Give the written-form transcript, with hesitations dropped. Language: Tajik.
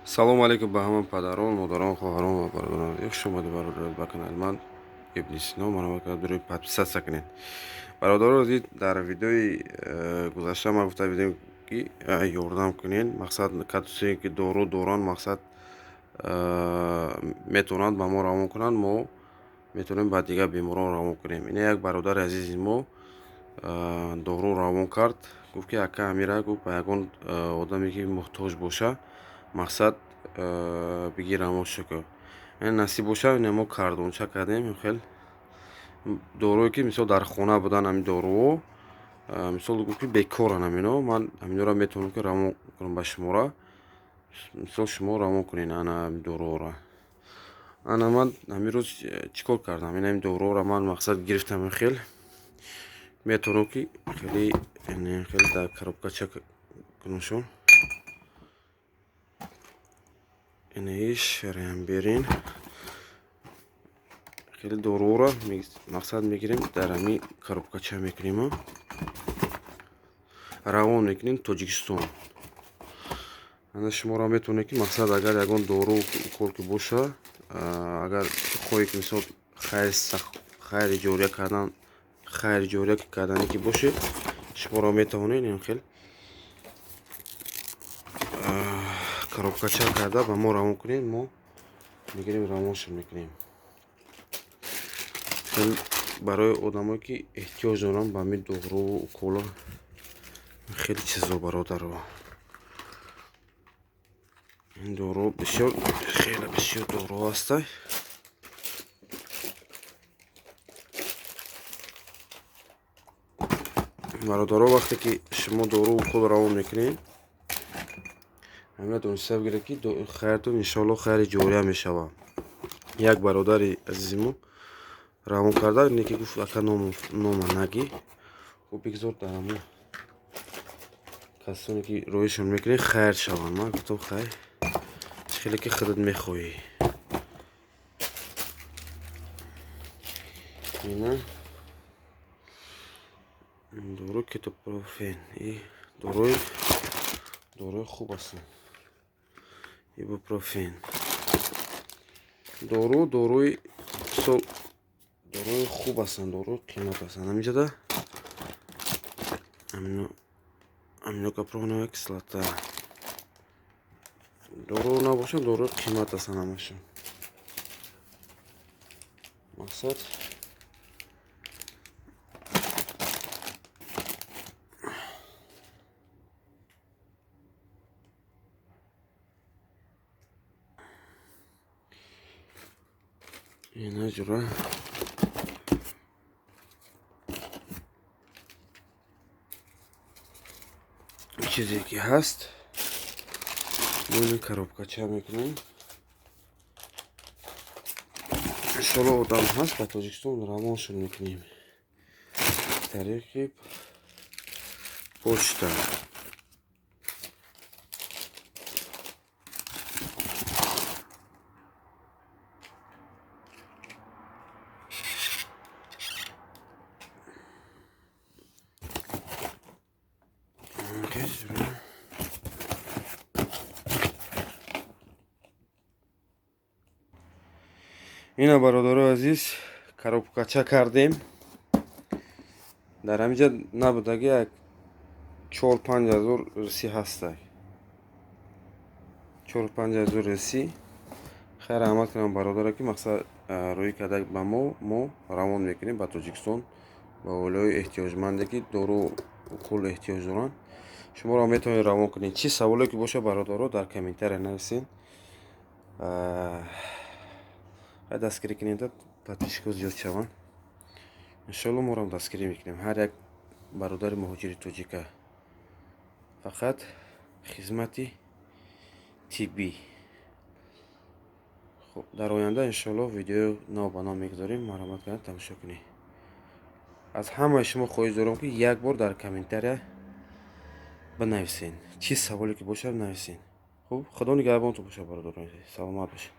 Салому алейкум ба ҳама падарон, модарон, хоҳарон ва бародарон. Хуш омадед, бародарон, ба канали ман Ибни Сино. Маро барои подписаться кунед. Бародарон азиз, дар видеои гузашта ман гуфта будем, ки ёрдам кунед. Мақсад, касе ки дору доранд, мақсад, метавонанд ба мо равон кунанд, мо метавонем ба дигар беморон равон кунем. Ина як бародари азизи мо дору равон кард. Гуфт, ки ака Амира, гуфт, ба ягон одаме ки муҳтоҷ боша, мақсад, бигир, равон кун. Насиб боша, ина мо кардонча кардем. Хел доруе ки, мисол, дар хона будан, ҳамин доруҳо, мисол, гуфт ки бекоран ҳамино, ман ҳаминора метавонам ки равон кунам ба шумора, мисол, шумо равон кунед ана ҳамин доруҳоро. Ана ман ҳамин рӯз чӣ кор кардам? Ин ҳамин доруҳоро ман, мақсад, гирифтам. Хел метавонам ки хеле хеле дар коробкача кунамшон. Инаиш Реамберин. Хеле доруҳоро, мақсад, мегирем, дар ҳамин коробкача мекунем, равон мекунем Тоҷикистон. Ана шуморо метавонед ки, мақсад, агар ягон дору, укол ки боша, агар хоҳед ки, мисол, хайри ҷория кардан, хайри ҷория кардане ки бошед, шуморо метавонед ин хел коробкача карда ба мо равон кунед, мо мегирем, равоншон мекунем барои одамое ки эҳтиёҷ доранд ба ҳамин доруву уколо, хеле чизо. Бародаро, ин дору бисёр, хеле бисёр дору ҳастай. Бародаро, вақте ки шумо дору, укол равон мекунед, ҳамина дониста бигиред, ки хайртон, иншоалло, хайри ҷория мешавад. Як бародари азизи мо равон карда, не ки гуфт: «Ака, нома нагӣ». Гуфт: «Бигзор дар ҳамон касоне ки роҳишон мекунед, хайр шаванд». Ман гуфтам: «Хайр, чӣ хеле ки худат мехоҳӣ». Ина дору кетопрофен, и доруи хуб ҳастанд. Ибупрофен, дору, доруи, мисол, доруи хуб ҳастанд, доруи қимат ҳастанд. Ҳаминҷода аминокапроновая кислота. Дору набошад, доруи қимат ҳастанд ҳамашон. Мақсад, ина ҷура чизе ки ҳаст, мо ина коробкача мекунем. Иншоалло, одам ҳаст, ба Тоҷикистон равоншон мекунем тариқи почта. Ина, бародарои азиз, коробкача кардем. Дар ҳаминҷа набудаги як 4-5 ҳазор русӣ ҳастай, 4-5 ҳазор русӣ. Хайр, раҳмат кунам бародаре ки, мақсад, рӯӣ карда ба мо, мо равон мекунем ба Тоҷикистон, ба оилаҳои эҳтиёҷманде ки дору, укол эҳтиёҷ доранд. Шуморо метавонед равон кунед. Чӣ саволе ки боша, бародаро, дар комментария нависед. Дастгирӣ кунед, подписчикҳо зиёд шаванд. Иншоалло, морам дастгирӣ мекунем ҳар як бародари муҳоҷири тоҷика. Фақат хизмати тиббӣ. Хуб, дар оянда, иншоалло, видеои нав ба нав мегузорем, марҳамат кунед, тамошо кунед. Аз ҳамаи шумо хоҳиш дорам, ки як бор дар комментария бинависед, чӣ саволе ки бошад, нависед. Хуб, Худо нигаҳбонтон бошад, бародарони, саломат бошед.